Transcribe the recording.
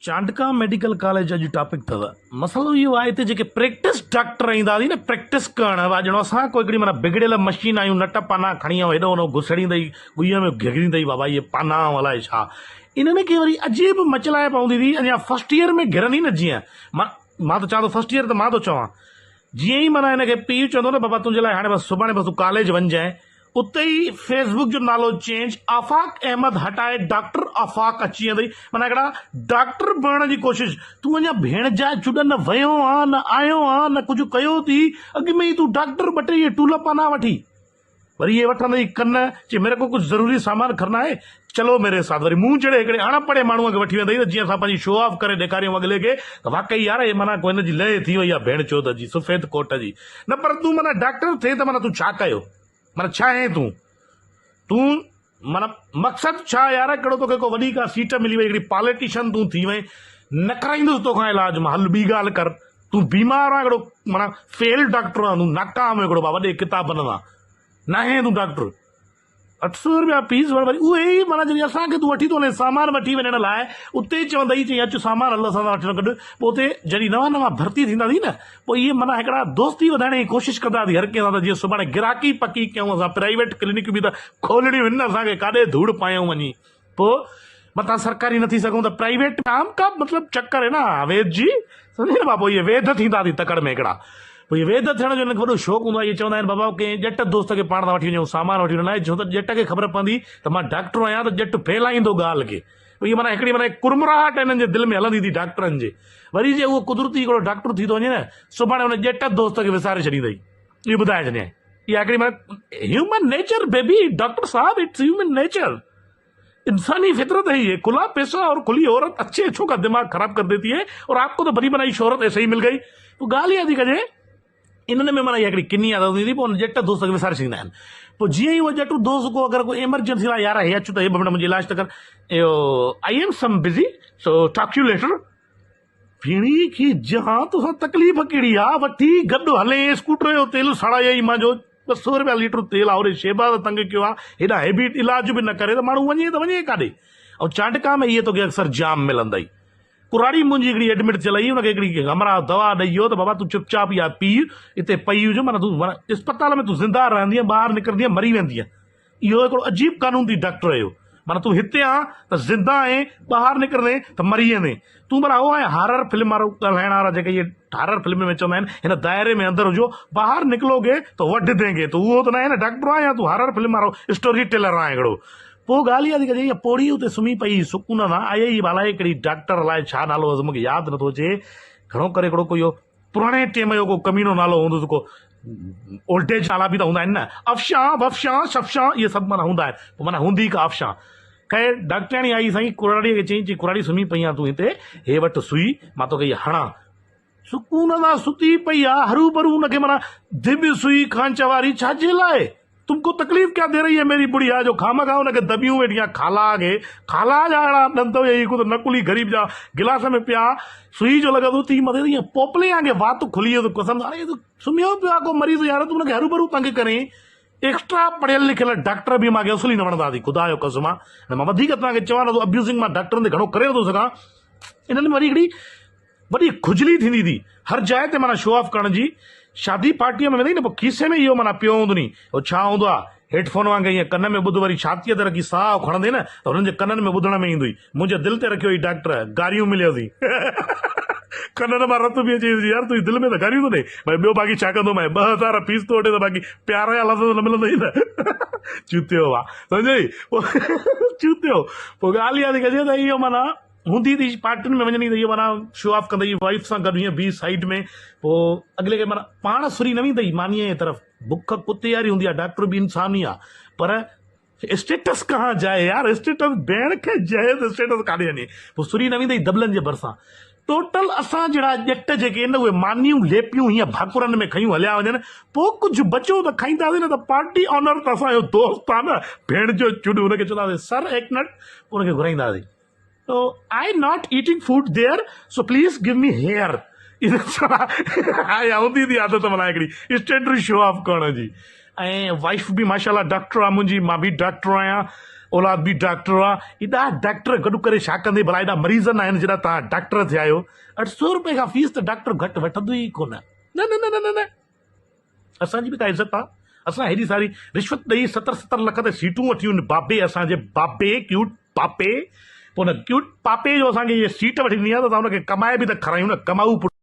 Chandka medical college اڄ topic اٿو. مسئلو اهو آهي هتي جيڪي پريڪٽس ڊاڪٽر ايندا ٿي نه پريڪٽس ڪرڻ وا ڄڻو اسان ڪو هڪڙي معنيٰ بگڙيل مشين آهيون نٽ پانا کڻي ۽ هيڏو هوڏو گهسڙيندئي ڳوهيء ۾ گهگهريندئي بابا اهي پانا ۽ الائي ڇا انهن کي وري عجيب مچلائي پوندي ٿي اڃا فرسٽ ايئر ۾ گهرندي نه جيئن مان مان ته چوان ٿو فرسٽ ايئر ته مان ٿو چوان جيئن ئي معنيٰ هن کي پيء چوندو نه بابا تنهنجي لاء هاڻي بس سڀاڻي بس تون ڪاليج وڃجانء اتي ئي فيس بڪ جو نالو چينج آفاق احمد هٽائي ڊاڪٽر آفاق اچي ويندئي معنيٰ هڪڙا ڊاڪٽر بڻڻ جي ڪوشش تون اڃا ڀيڻ جا چڏ نه ويو آن نه آيو آن نه ڪجهه ڪيو ٿي اڳ ۾ ئي تون ڊاڪٽر ٻه ٽي اهي ٽول پانا وٺي وري اهي وٺندئي ڪن چي ميري ڪو ڪجهه ضروري سامان کرنا هي چلو ميري ساٿ وري مون جهڙي هڪڙي اڻ پڙهي ماڻهوء کي وٺي ويندئي ته جيئن اسان پنهنجي شو آف ڪري ڏيکاريون اڳلي کي ته واقعي يار هي معنيٰ ڪو هن جي لئه ٿي وئي آهي ڀيڻ چود جي سفيد ڪوٽ جي نه پر تون معنيٰ ڊاڪٽر ٿئين ته معنيٰ تون ڇا ڪيو معنيٰ ڇا آهين تون؟ تون معنيٰ مقصد ڇا يار ڪهڙو توکي ڪو وڏي ڪا سيٽ ملي وئي هڪڙي پاليٽيشن تون ٿي وئين نه ڪرائيندس توکان علاج مان هل ٻي ڳالهه ڪر تون بيمار آهين هڪڙو معنيٰ فيل ڊاڪٽر آهين تون ناڪام هڪڙو با وڏي ڪتابن سان ناهين تون ڊاڪٽر اٺ سو روپيا فيس وري اهي ئي معنيٰ جڏهن اسان کي تون وٺي ٿو هلين سامان وٺي وڃڻ لاء اتي ئي چوندئي چئي اچ سامان هل اسان سان وٺڻ گڏ پوء اتي جڏهن نوان نوان ڀرتي ٿيندا ٿي نه پوء اهي معنيٰ هڪڙا دوستي وڌائڻ جي ڪوشش ڪندا ٿي هر ڪنهن سان ته جيئن سڀاڻي گراهڪي پڪي ڪيون اسان پرائيويٽ ڪلينڪون به ته کولڻيون آهن نه اسان کي ڪاڏي ڌوڙ پايون وڃي پوء متان سرڪاري نه ٿي سگهون ته پرائيويٽ عام ڪا مطلب چڪر هي نه ويد جي سمجهي نه بابو اهي ويد ٿيندا ٿي تڪڙ ۾ هڪڙا پوء اهي ويد ٿيڻ جو هنن کي وڏو شوق هوندو آهي اهي چوندا آهن بابا ڪنهن ڄٽ دوست کي پاڻ سان وٺي وڃون سامان وٺي وڃون ناهي ڇو ته ڄٽ کي خبر پوندي ته مان ڊاڪٽر آهيان ته ڄٽ ڦهلائيندو ڳالهه کي اهي معنيٰ هڪڙي معنيٰ ڪرمراهٽ هنن جي دل ۾ هلندي ٿي ڊاڪٽرن جي وري جي اهو قدرتي هڪڙو ڊاڪٽر ٿي ٿو وڃي نه سڀاڻي ان ڄٽ دوست کي وساري ڇڏيندئي اهو ٻڌائي ڇڏيائين اها هڪڙي معنيٰ هيومن نيچر بيبي ڊاڪٽر صاحب it's human nature انساني فطرت هي يه کلا پيسا اور کلي عورت اڇي اڇو کا دماغ خراب ڪر ديتي هي اور آپ کو تو بني بنائي شهرت ايسي هي مل گئي پوء ڳالهه اها ٿي ڪجي انهن ۾ معنيٰ اها هڪڙي ڪني عادت هوندي ٿي پوء ان ڄٽ دوست کي وساري ڇڏيندا آهن پوء جيئن ئي اهو ڄٽ دوست ڪو اگر ڪو ايمرجنسي لاء يار هي اچ ته هي ٻه منٽ منهنجو علاج ته ڪر اهو I am some busy so talk you later ڀيڻي کي جهان توسان تڪليف ڪهڙي آ وٺي گڏ هلين اسڪوٽر جو تيل سڙايائين مانجو 200 رپيا ليٽر تيل آ هوڏي شهباز تنگ ڪيو آ هيڏانهن هيبي علاج به نه ڪري ته ماڻهو وڃي ته وڃي ڪاڏي ۽ چانڊڪا ۾ اهي توکي اڪثر جام ملندئي ڪراڙي منهنجي هڪڙي ايڊمٽ ٿيل هئي ان کي هڪڙي همراهه دوا ڏئي ويو ته بابا تون چپ چاپ اها پيء اتي پئي هج معنيٰ تون معنيٰ اسپتال ۾ تون زنده رهندينء ٻاهر نڪرندينء مري ويندينء اهو هڪڙو عجيب قانون ٿي ڊاڪٽر جو معنيٰ تون هتي آن ته زنده آهين ٻاهر نڪرندين ته مري ويندين تون ڀلا اهو آهين هارر فلم وارو ڳالهائڻ وارا جيڪي اهي هارر فلم ۾ چوندا آهن هن دائري ۾ اندر هجو باهر نڪلوگي ته وڍ دينگي تون اهو ته ناهي نه ڊاڪٽر آهين يا تون هارر فلم وارو اسٽوري ٽيلر آهين هڪڙو پوء ڳالهه اها ٿي ڪجي اها پوڙهي اتي سمهي پئي هئي سڪون سان آئي هئي الائي ڪهڙي ڊاڪٽر الائي ڇا نالو هوس مونکي ياد نٿو اچي گهڻو ڪري هڪڙو ڪو اهو پراڻي ٽيم جو ڪو ڪمينو نالو هوندس ڪو اولڊ ايج نالا به ته هوندا آهن نه افشان وفشان شفشان اهي سڀ معنيٰ هوندا آهن پوء معنيٰ هوندي ڪا افشان خير ڊاڪٽرياڻي آئي سائين ڪراڙيء کي چيائين چي ڪراڙي سمهي پئي آهين تون هتي هي وٺ سوئي مان توکي هيء هڻان سڪون سان ستي پئي آ هرو ڀرو ان کي معنيٰ ڌٻ سوئي کانچ واري ڇا جي لاء تم ڪو تڪليف ڪيا the رهي هي ميري بڙهيا جو خامخواه ان کي دٻيون ويٺي آن خالا کي خالا جا اهڙا ڏند هئي هڪ ته نقلي غريب جا گلاس ۾ پيا سوئي جو لڳندو ٿي مٿي ائين پوپلي وانگي وات کلي ويو قسم سان اڙي سمهيو پيو آ ڪو مريض يار تون ان کي هروڀرو تنگ ڪرين ايڪسٽرا پڙهيل لکيل ڊاڪٽر به مان کي اصل ئي نه وڻندا ٿي خدا جو قسم آ مان وڌيڪ توهان کي چوان نٿو ابيوزنگ مان ڊاڪٽرن تي گهڻو ڪري نٿو سگهان انهن ۾ وري هڪڙي وڏي کجلي ٿيندي ٿي هر جاء تي معنيٰ شو آف ڪرڻ جي شادي پارٽيء ۾ ويندئي نه پوء کيسي ۾ اهو معنيٰ پيو هوندو ني اهو ڇا هوندو آ هيڊ فون وانگي ائين ڪن ۾ ٻڌ وري ڇاتيء تي رکي ساهه کڻندي نه ته هنن جي ڪنن ۾ ٻڌڻ ۾ ايندوئي منهنجي دل تي رکيو هي ڊاڪٽر گاريون مليوسين ڪنن مان رت پئي اچي يار تنهنجي دل ۾ ته گاريون ٿو ڏئي ڀائي ٻيو باقي ڇا ڪندو مانء 2000 فيس ٿو وٺي ته باقي پيار جا لفظ ته نه ملندئي نه چوتيو وا سمجهئي چوتيو پوء ڳالهه اها ٿي ڪجي ته اهو معنيٰ هوندي ٿي پارٽين ۾ وڃندي ته اهو معنيٰ شو آف ڪندئي وائيف سان گڏ هيئن بيهه سائيڊ ۾ پوء اڳلي کي معنيٰ پاڻ سري نه ويندئي مانيء جي طرف بک ڪتي واري هوندي آهي ڊاڪٽر به انسان ئي آهي پر اسٽيٽس ڪهان جائي يار اسٽيٽس ڀيڻ کي جهيز اسٽيٽس ڪاڏي وڃي پوء سري نه ويندئي دٻلن جي ڀرسان ٽوٽل اسان جهڙا ڄٽ جيڪي آهن نه اهي مانيون ليپيون هيئن ڀاڪرن ۾ کنيون هليا وڃن پوء ڪجهه بچيو ته کائينداسين نه ته پارٽي آنر ته اسان جو دوست آهي نه ڀيڻ جو چڏ ان کي چونداسين سر ايڪ منٽ پوء ان کي گهرائينداسين So I not eating food there so please give me here اها هوندي ٿي عادت معنيٰ هڪڙي اسٽيٽس شو آف ڪرڻ جي ۽ وائيف به ماشاء الله ڊاڪٽر آهي منهنجي مان به ڊاڪٽر آهيان اولاد به ڊاڪٽر آ. ايڏا ڊاڪٽر گڏ ڪري ڇا ڪندي ڀلا ايڏا مريض ناهن جيڏا توهان ڊاڪٽر ٿيا آهيو. 800 روپئي کان فيس ته ڊاڪٽر گهٽ وٺندو ئي ڪونه. نه نه نه نه نه اسان جي به ڪا عزت آ. اسان هيڏي ساري رشوت ڏئي ستر ستر لک تي سيٽون وٺيون آهن بابي اسان جي بابي ڪيوٽ پاپي پوء ان ڪيوٽ پاپي جو اسان کي اهي سيٽ وٺي ڏني آ ته اسان ان کي ڪمائي به ته کارايون نه ڪمائو پٽ.